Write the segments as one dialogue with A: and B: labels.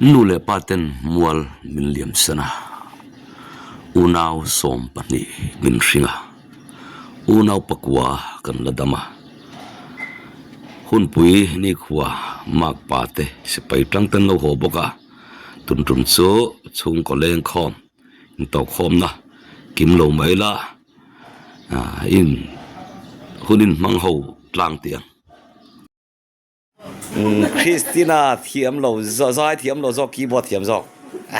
A: Nu leh pa ten mual min liam san a, unau 12 min hring a, unau pakua kan la dam a. Hunpui nikhua makpa te sipai tang ten lo haw bawk a, tun tum chu chhungkaw lengkhawm intawhkhawmna kim lo mai la in hun inhmang ho tlang tih ang. Christina thiam lo zai thiam lo zawk keyboard thiam zawk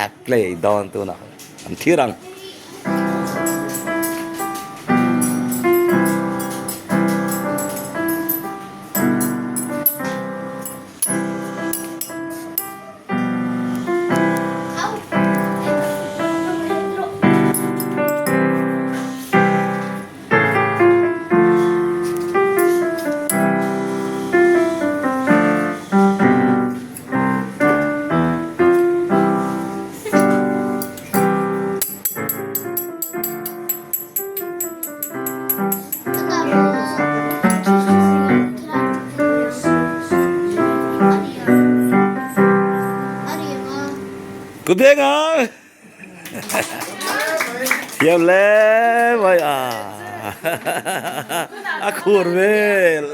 A: a play dawn tunah an thlir ang. Ku beng ang! Thiam hle mai a a khur vel.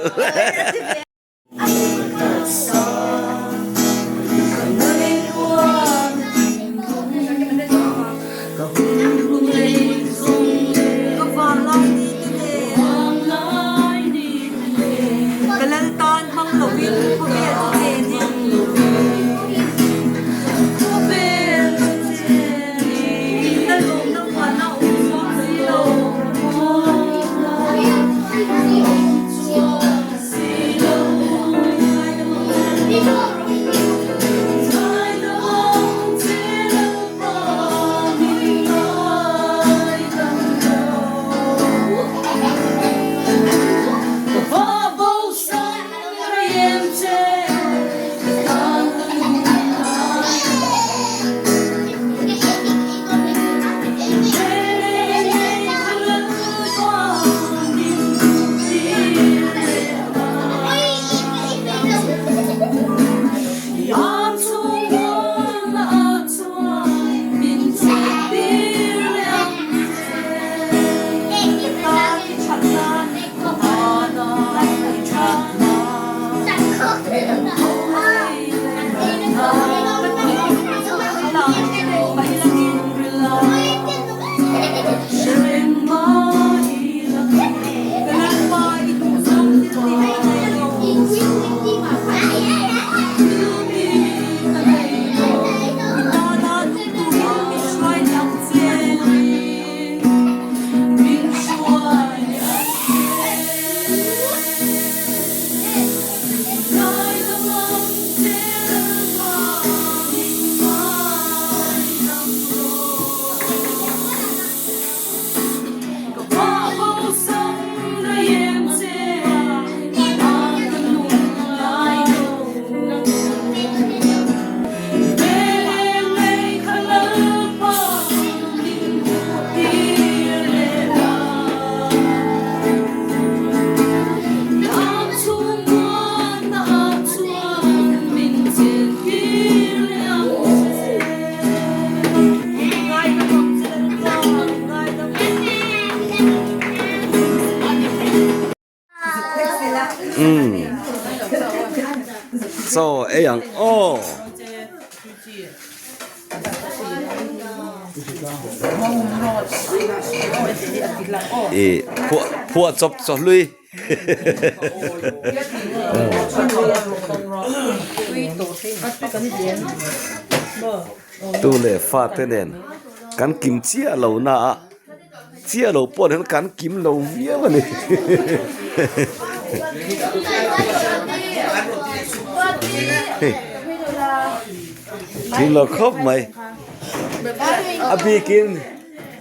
A: Chaw ei ang aw. Ih phuah phuah chawp chaw hlui. Tu leh fa te nen kan kim chiah lo na a chiah lo pawh hian kan kim lo viau a ni. Kim lo khawp mai a bikin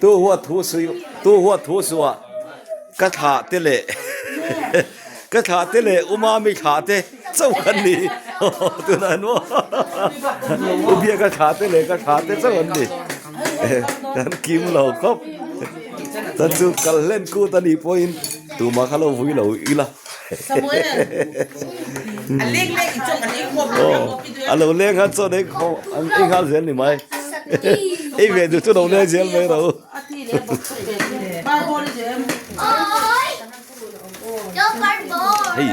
A: tu huat thu sawi tu huat thu suah ka thlah te leh ka thlah te leh u mami thlah te chauh an ni tunah an u biaka thlah te leh ka thlah te chauh an ni kan kim lo khawp chuan chu kal hlen kut a nih pawhin tumah kha lo vui lo ila. A lo leng khan chaw nei khawm an ei nghal zel ni mai. Ei ve duh chu lo leng zel mai ro. Hei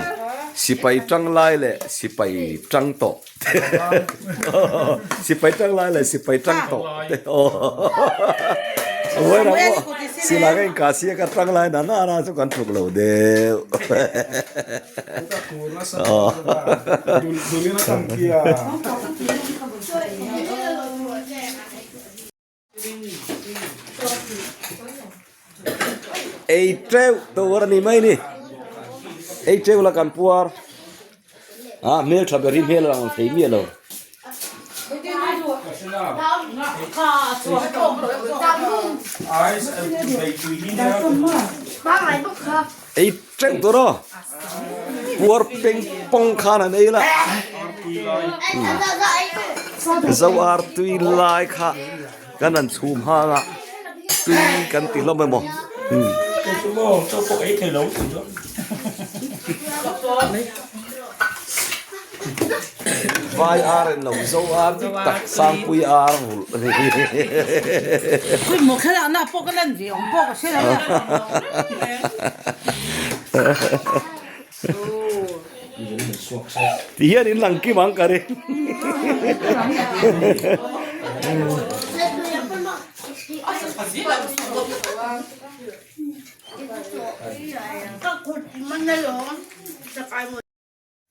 A: sipai tang lai leh sipai tang tawh sipai tang lai leh sipai tang tawh te aw silai ka inkah si a ka tang lai na na na chu kan tluk lo deuh. Ei teuh tur a ni mai ni ei teuh la kan puar a hmel tha ber hi hmel a lang thei miah lo. Ei teuh tur aw puar peng pawng khan an ei la zo ar tui lai kha kan han chhum hang a tui kan ti hlawm emaw vai ar en lo zo ar dik tak sangpui ar vulh a ni. Ti hian in lang kim ang ka ring.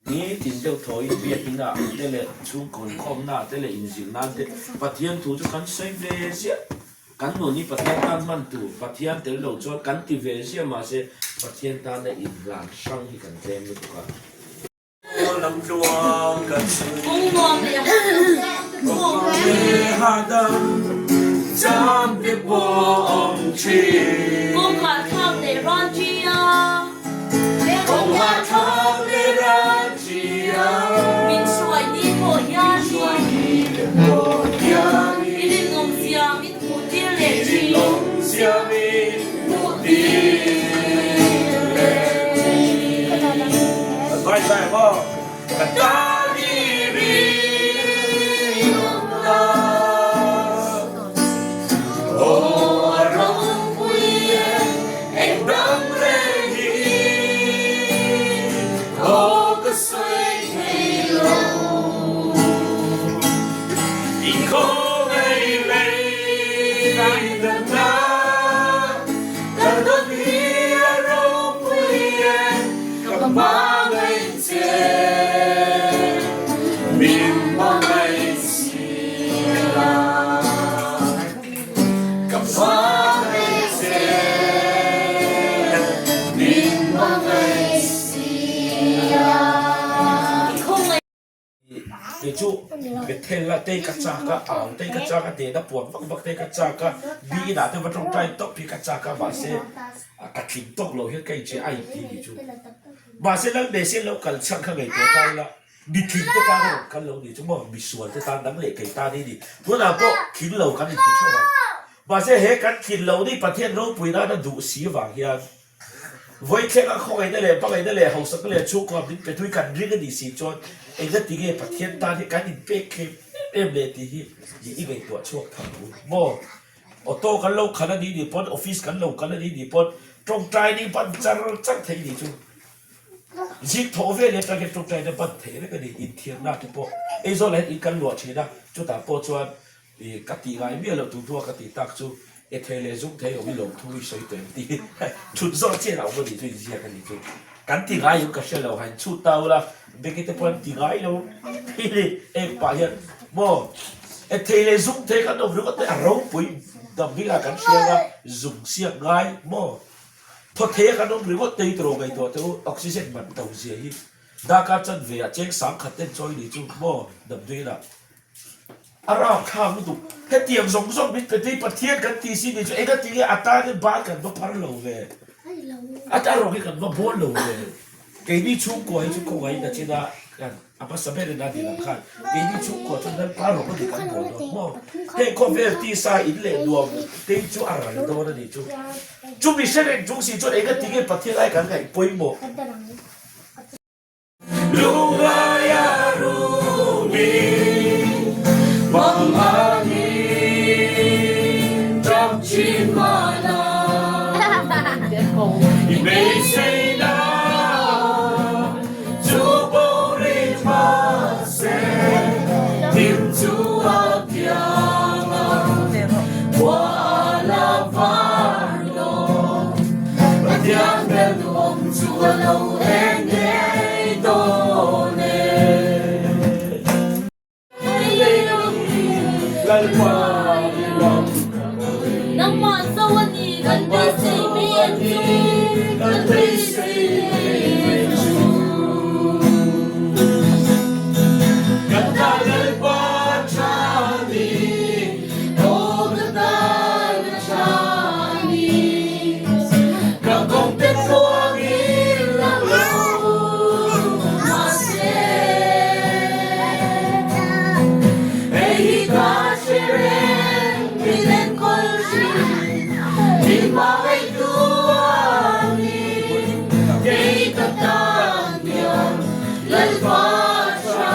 B: Ni tin deuh thawiin biakinah te leh chhungkaw inkhawmnaah te leh inzirnan te Pathian thu chu kan sawi ve ziah. Kan nun hi Pathian tan hman tur, Pathian tel lo chuan kan ti ve ziah mahse Pathian tana inhlan hrang hi kan tlem lutuk a. Kei chu Bethel a tei ka chak a, au tei ka chak a, dena puan vak vak tei ka chak a, mi inah te va tawngtai tawp hi ka chak a, mahse ka tling tawk lo hian ka inchhe a inti ni chu. Mahse Lalmesian lo kal chhan kha ngaihtuah ta ila, mi tling te tan a rawn kal lo ni chu maw, misual te tan dang leh kei tan hi ni. Tunah pawh tling lo kan inti theuh ang. Mahse he kan tling lo ni Pathian ropui nana duh si vang hian Vawithleng a khawngaihna leh hmangaihna leh hausakna leh chhungkua min pe tui kan ring a nih si chuan engati nge Pathian tan hi kan inpek thlem em em leh tih hi i ngaihtuah chhuak thang u maw? Auto kan lo khalh a nih nih pawn, office kan lo kal a nih nih pawn tawngtai nih ban char char thei nih chu zing thawh vel atang hian tawngtai na ban thei reng a ni, inthiarna te pawh Aizawl ah hian in kan luah thin a, chutah pawh chuan I ka tih ngai miah loh tur ka tih tak chu e thei leh zung thei awm i lawm thu i sawi tawh em tih chhut zawh chian a awm a nih chu inziak a nih chu kan ti ngai em ka hre lo han chhut ta ula Becky te pawh an ti ngai lo hi eng pah hian maw e thei leh zung thei kan awm ringawt mai a ropui dam bik ah kan hria anga zung siak ngai maw thaw thei a kan awm ringawt te hi tawrh ngaihtuah teh u oxygen man to zia hi darkar chanve ah cheng sangkhat ten chawi nih chu maw damdawiin ah. A rapthlak lutuk. Hetiang zawng zawng min pe tei Pathian kan tih si ni chu enga tinge a tan in ban kan va phar lo ve. A ta rawng hi kan va bawl lo ve. Keini chhungkua hi chu khawngaih na chin a kan a hmasa ber in a ni lang khan keini chhungkua chu Lalpa rawng a ni kan bawl dawn maw. Heng khawvel tisa in leh nuam tei chu a ral dawn a ni chu. Chumi hre reng chung si chuan enga tinge Pathian ai kan ngaih pawimawh. Lungaia ru. Beiseina chu bo rih mahse, thim chu a kiang a, khua a la var lo. Pathian hmel duhawm chu a lo eng ngei dawn e.
C: Nangmah zo a ni kan beisei mek chu, kan beisei mek chu.
B: Kan tan Lalpa tha ni, aw ka tan a tha ni, ka kawng te tluangin lang lo mahse. Hei hi ka hre reng min enkawl thin, min hmangaihtu a ni. Kei ka tan hian Lalpa tha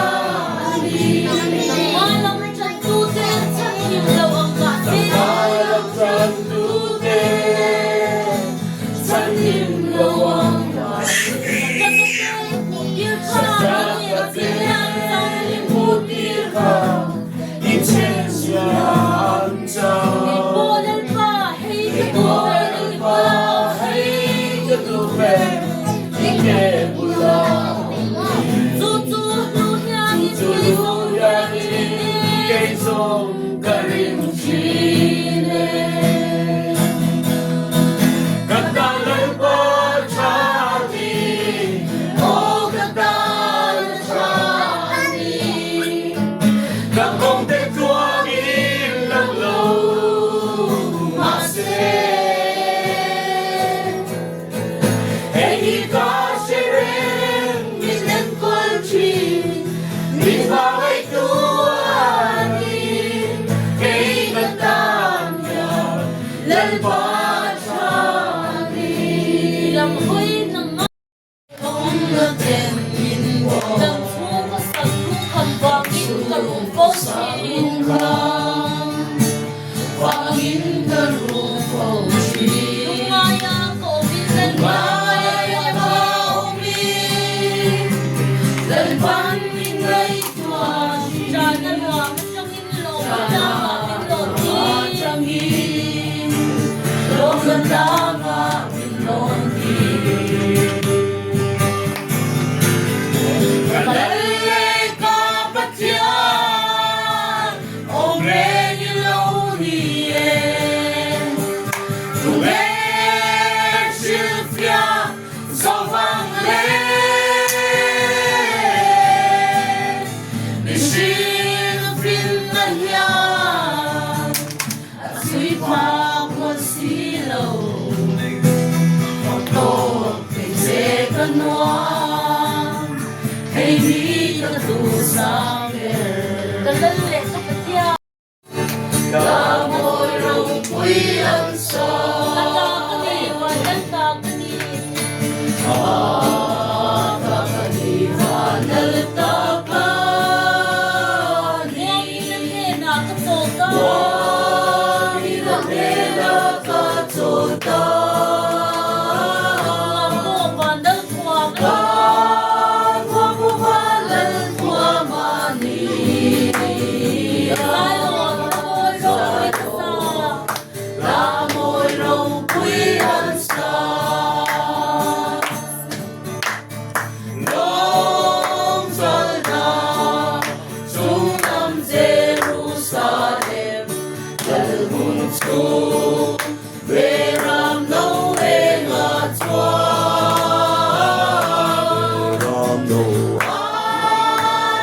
B: a ni.
C: Nangmah lam tantute chhan him lo ang mahse.
B: Nangmah lam tantute chhan him lo ang mahse. Hmuhtir kha i chhehzia an chang. Kei pawh Lalpa hei ka duh ber i ke bulah awm in. Chu chu hianin kei zawng ka ring thin e. Ka tan Lalpa tha ni, aw ka tan a tha ni. Ka kawng te tluangin lang lo mahse, hei hi ka hre reng min enkawl thin, min hmangaihtu a ni. Kei ka tan hian Lalpa tha ni.
C: Lam hawi nang Dang chhung ka sak lungkham vangin ka rum fo thin. Lungngaia ka awmin Lalpan min ngaihtuah thin. Chana ruang atangin lawm tlangah min lawn tir.
B: Ka lal leh ka Pathian awm reng i lo ni e. Tunge hrilhfiah zo vang le? Mihring finna hian A chhui phak mawn si lo. Ka tawp thei che ka nuam, hei hi ka duhsam ber.
C: Ka lal leh ka Pathian.
B: Ka mawi ropui an sa.
C: A ta ka ni, van lal ta ka ni.
B: A ta ka ni, van lal ta ka ni.
C: Muangin a hnenah ka chawl ta.
B: Muangin a hnenah ka chawl ta.
C: Ka thuam pawh van lal thuam a ni.
B: Ka thuam pawh van lal thuam a ni.
C: Zaiawn ka mawi ropui ka sa.
B: Ka mawi ropui an sa. Lawm zalna chunglam Jerusalem Lalhmun chu Beram no enga chuan. Beram no a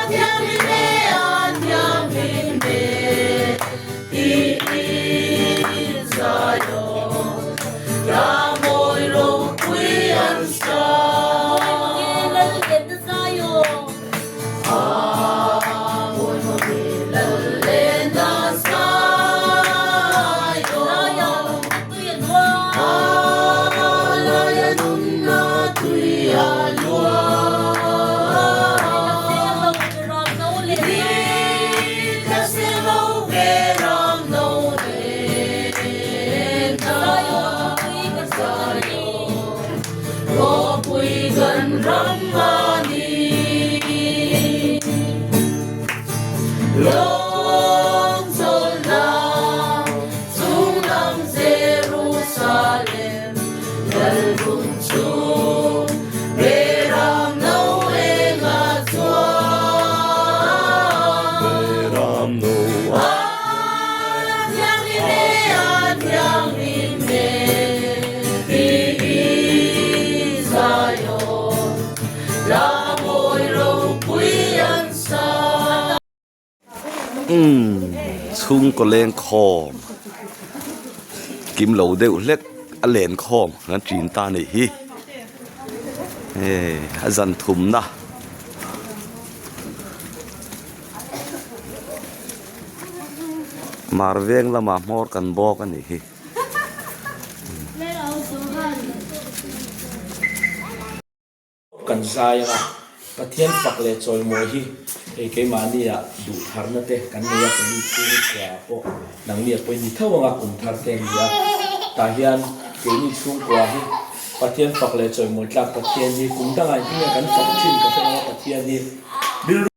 B: thianghlim e, a thianghlim e, tiin Zion Ka mawi ropui an sa.
C: A mawi mange lal len na zai aw.
B: A mawi mange lal len na zai aw.
C: Lawng chawlhna chunglam Jerusalem Lalhun chu Beram no enga chuan.
A: Beram no
C: a thianghlim e, a thianghlim e, tiin Zion la mawi ropui an sa.
A: Umm chhungkaw leng khawm kim lo deuh hlek a len khawm kan ṭin ta a nih hi hei a zan thumna. Mar veng lamah hmawr kan bawk a nih hi.
B: Kan zai anga Pathian fak leh chawimawi hi hei keimahnia duh tharna te kan nei a, keini chhung chhia pawh nangnia pawhin ni tho anga kum thar te a ni a, tah hian keini chhungkua hi Pathian fak leh chawimawi tlak Pathian hi kum dangah engtin nge kan fak thin ka hre lo a, Pathian hi rilru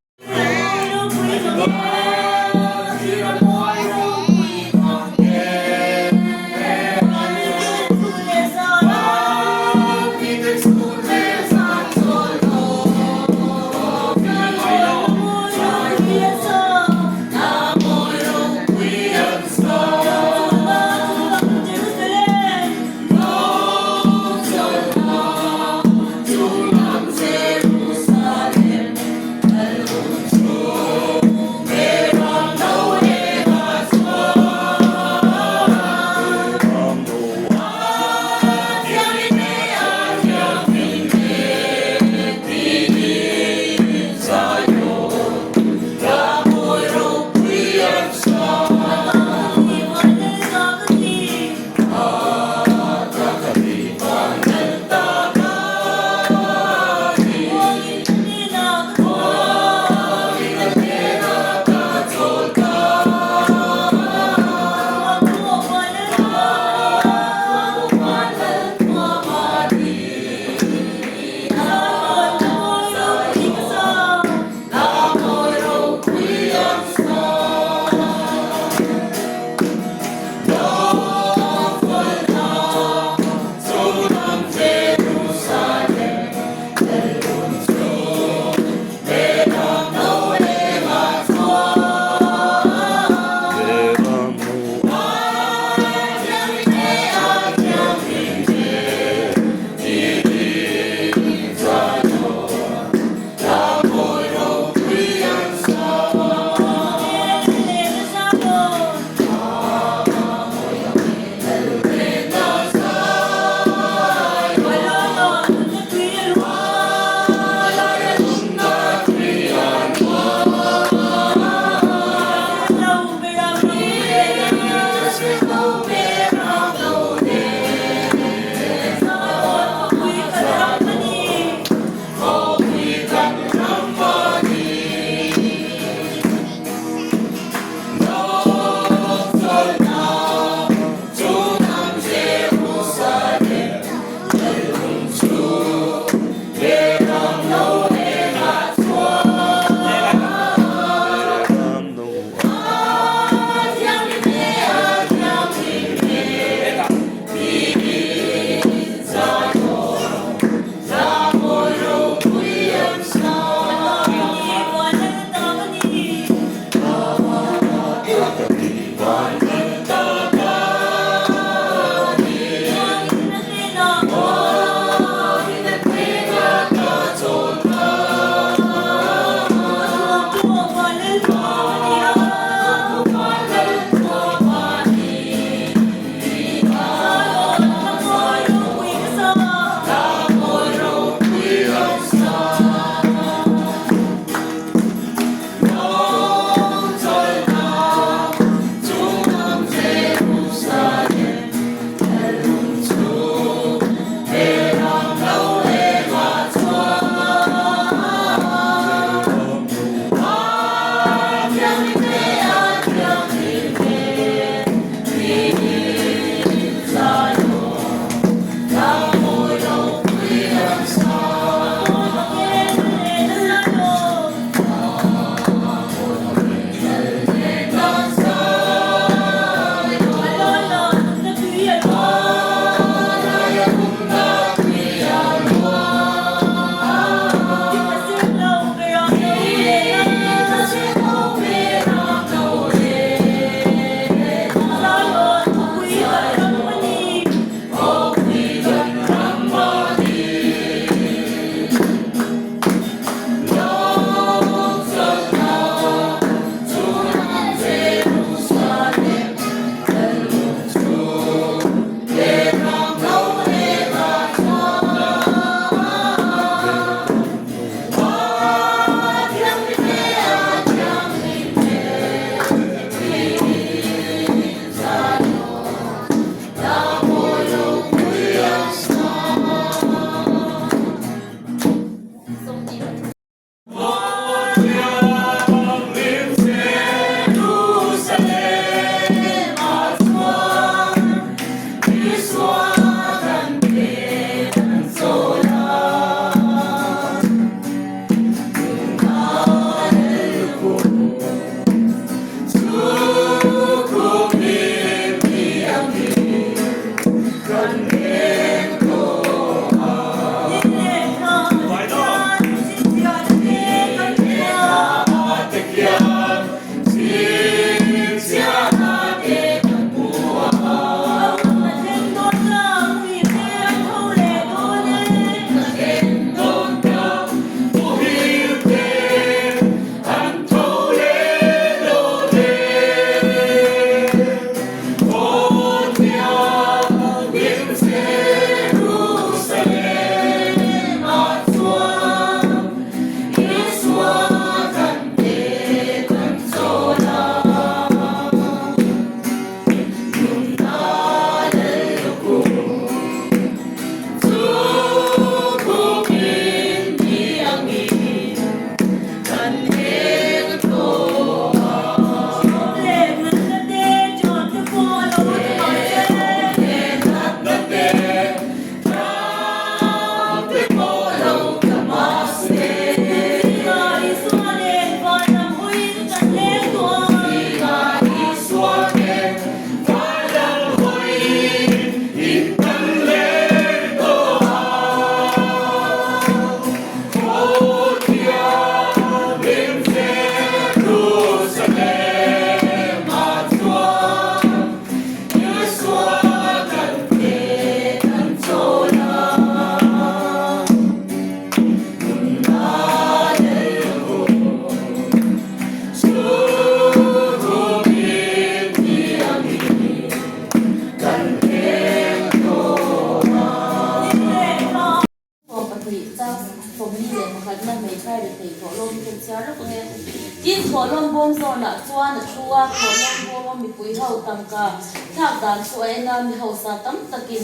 C: Thawhlawm bawm zawnah chuan a thu a, thawhlawm bawma mipui ho tangka thlak dan chu a en a, mi hausa tam takin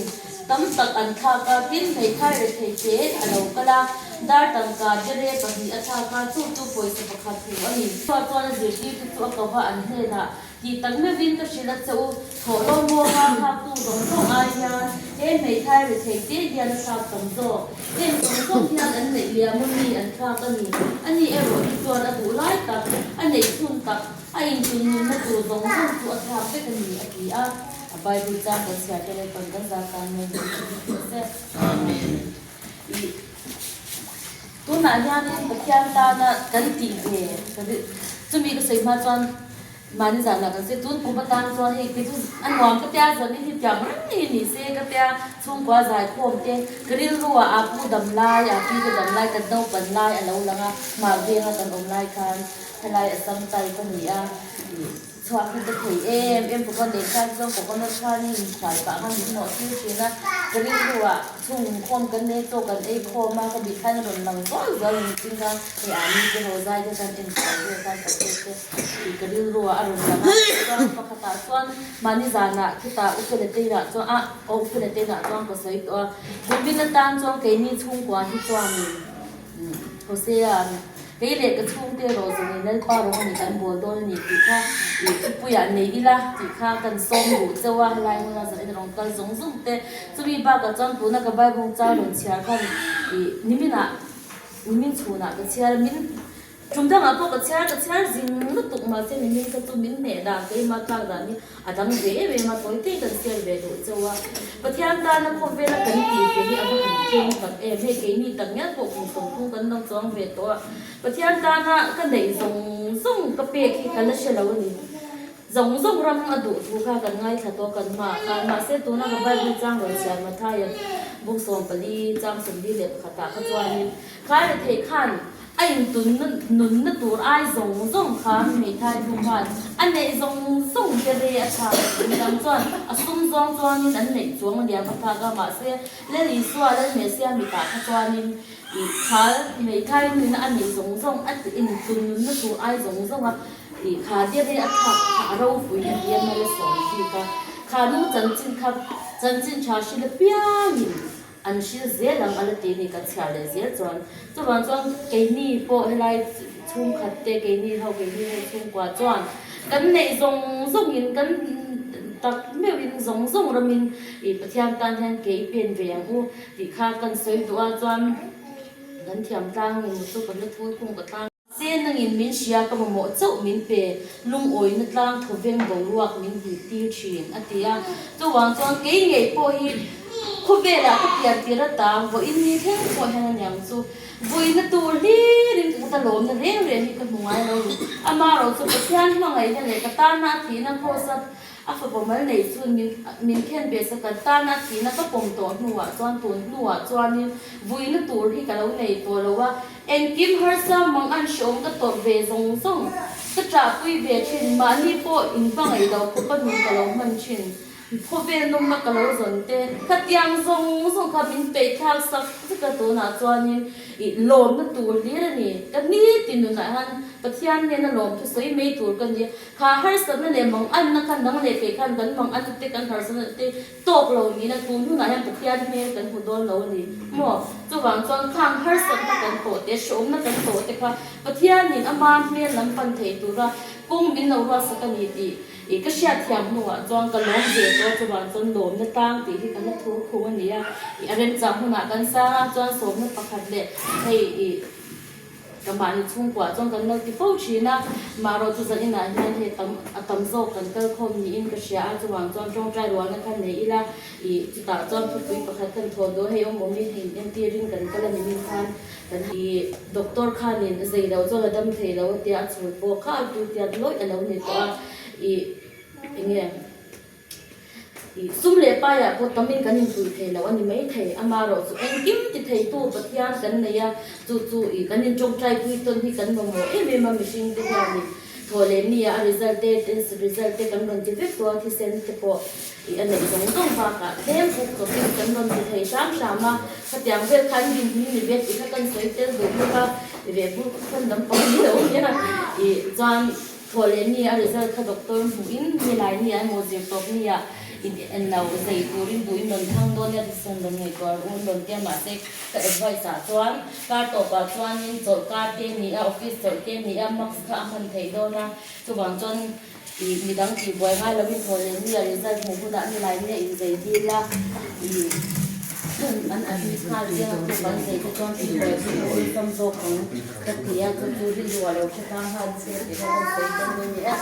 C: tam tak an thlak a, tin hmeithai rethei te a lo kal a, dar tangka dere pahnih a thlak a, chu chu pawisa pakhat hu a ni. Chua chuan a zirtirtu chu a ko va, an hnenah Tih tak meuhin ka hrilh a che u, thawhlawm bawma thlaktu zawng zawng ai hian he hmeithai rethei te hian a thlak tam zawk. Heng zawng zawng hian an neih liam a mi an thlak a ni. Ani erawh hi chuan a duh lai tak, a neih chhun tak, a intun nunna tur zawng zawng chu a thlak vek a ni, a ti a. A Bible chang kan chhiar te leh pawn kan zar tan mai hi a ni tawh se. Amen. I Tunah hianin Pathian tana kan tih ve, chumi ka sawi hma chuan Mahni zanah kan se tun kum atan chuan hei kei chu a nuam ka tia zanin hi tiang reng hi ni se ka tia chhungkua zaikhawm te ka rilru ah a pu dam lai a pi te dam lai kan naupan lai a lo lang a mah venga kan awm lai khan helai a sam tai ka ni a ih chhuak hi ka thei em em bawk a lehkha hi chuan coconut khanin inchhuai pah khan min hnawh tir thin a ka rilru ah chhung khawm kan nei chaw kan ei khawm a ka bih khan a rawn lang zual zual a ni ching a hei ah mi te ho zai te khan en kual vel khan ka hriat te tih ka rilru ah a rawn lang a chuan pakhat ah chuan mahni zanah khitah u Fela te inah chuan ah aw u Fela te inah chuan ka sawi tawh a kumin atan chuan keini chhungkua hi chuanin Hosea Kei leh ka chhungte erawh zawng in Lalpa rawng a ni kan bawl dawn a ni tih kha i thupuiah nei ila tih kha kan sawm duh cheu a, helai hmuna zan in rawn kal zawng zawng te. Chumi bakah chuan tuna ka Bible chang rawn chhiar khan i niminah nimin chhunah ka chhiar a, min tum dangah pawh ka chhiar ka chhiar zing lutuk mahse nimin kha chu min hneh dan keimah tlak dan hi A dang ve em em a, tawi te kan share ve duh chauh a. Pathian tana khawvela kan tih ve hi a va han tlem tak em. Hei keini tak ngial pawh kum 30 kan lo chuang ve tawh a. Pathian tana ka neih zawng zawng ka pek hi ka la hre lo a ni. Zawng zawng ram a duh thu kha kan ngaithla tawh kan hmaah khan. Mahse tuna ka Bible chang rawn chhiar Matthaian buk 14 chang 41 ah kha chuanin Khai rethei khan A intunna nunna tur ai zawng zawng kha hmeithai hnu khan a neih zawng zawng te re a tha. Midang chuan a sum zawng chuanin an neih chuang a liam a thlak a, mahse Lal Isua, Lal Messia mitah kha chuanin ih khal hmeithai nunna a neih zawng zawng a intun nunna tur ai zawng zawng a ih kha te re a thlak kha a ropui a ti a mala sawm bik a. Kha nu chanchin kha chanchin tha hrilh apiangin An hril zel ang a la ti ni kan chhiar leh zel chuan. Chuvang chuan keini pawh helai chhungkhat te keini ho keini ho chhungkua chuan kan neih zawng zawngin kan tak meuhin zawng zawng ramin ih Pathian tan hian ke i pen ve ang u tih kha kan sawi duh a chuan kan thiam tlang nge maw chu kan la thul khung ka tlang. Se nangin min hria ka mamawh chauh min pe, lungawina tlang thawveng boruak min hmuh tir thin, a ti a. Chuvang chuan kei ngei pawh hi khawvelah ka pian tir ata vawiin ni thleng pawh hian a niang chu vuina tur hlirin ka ta lawmna reng reng hi ka hmu ngai lo ni. Amaherawh chu Pathian hmangaihna leh ka tana a thihna kraws a A fapa mal neih chu min min khen ve sak a, tan a thihna ka pawm tawh hnuah chuan tun hnuah chuanin vuina tur hi ka lo nei tawh lo a, engkim harsa mang an hreawm ka tawrh ve zawng zawng, ka ṭahpui ve ṭhin, mahni pawh in hmangaih lo khawpa nun ka lo hman ṭhin, khawvel nawmna ka lo zawn te, khatiang zawng zawng kha min peih thlak sak vek a tunah chuanin ih lawmna tur hlir a ni, ka nitin nunah hian Pathian nena lawmthu sawi mai tur ka ni. Kha harsatna leh manganna khan dang leh kei khan kan manganna te kan harsatna te tawk lo niin a tun hunah hian Pathian hmel kan hmu dawn lo a ni maw? Chuvang chuan khang harsatna kan tawh te, hrehawmna kan tawh te kha Pathianin ama hmel lam pan thei tura kawng min lo ruatsak a ni tih ih ka hriatthiam hnuah chuan ka lawm ve tawh a, chuvang chuan lawmna tlang tih hi ka la thu khung a ni a, ih a remchang hunah kan sang a chuan sawmna pakhat leh hei ih. Ka mahni chhungkuah chuan kan lo ti fo thin a, mahrawh chu zan inah hian hei tam a tam zawk kan kal khawm niin ka hria a, chuvang chuan tawngtai rualna kha nei ila ih chutah chuan thupui pakhat kan thawh duh a, hei awm awmin hei in entirin kan kal a ni min khan kan ih doctor khanin zei lo chuan a dam thei lo a tia a chhul pawh kha a tu tiat lawih a lo ni tawh a ih enge. Sum leh paiah pawh tamin kan inpuih thei lo a ni maithei. Amaherawh chu engkim ti theitu Pathian kan nei a, chu chu ih kan intawngtai pui tawn hi kan mamawh em em a mihring te hianin thawh leh mi ah a result te test result te kan rawn ti vek tawh a, thisen te pawh ih a neih zawng zawng bakah tlem buk chawpin kan rawn ti thei hram hram a, khatiang vel khan dinhmun ni ve tih kha kan sawi tel duh bawk a. Ve bur khan lampang ni lo nia ih chuan thawh leh ni a result kha doctor hmuhin helai ni ah emaw zir tawp ni ah in en lo zei turin duhin rawn thlang dawn nia decision rawn ngaihtuah rawh u an rawn tia mahse ka advice ah chuan kar tawpah chuanin chawlh kar te ni a office chawlh te ni a mask kha a hman theih dawn a chuvang chuan ih midang tih buai ngai lovin thawh leh ni a result hmuh hunah helai ni a inzei dil a ih an admit nghal chiang a tuk an zei te chuan tih buai chu a awlsam zawk ang ka ti a chu chu rilru a lo hre tang nghal che tih kha kan sawi dawn a ni a.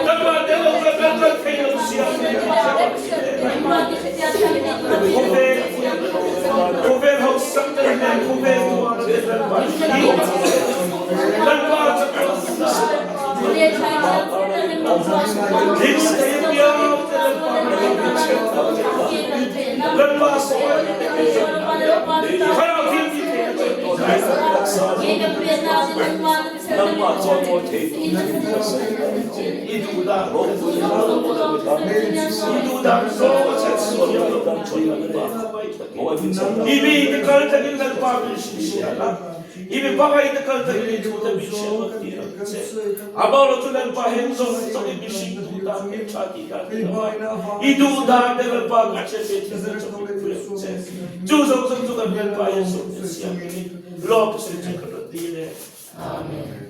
B: Kanmah tel lo chuan kan kal thei lo sia. Khawvel khawvel hausak te leh khawvel tuarna te Lalpa hi Lalpa chakna Hlim thei piang te Lalpa Lalpa sawi Thlarau thil ti thei Amen.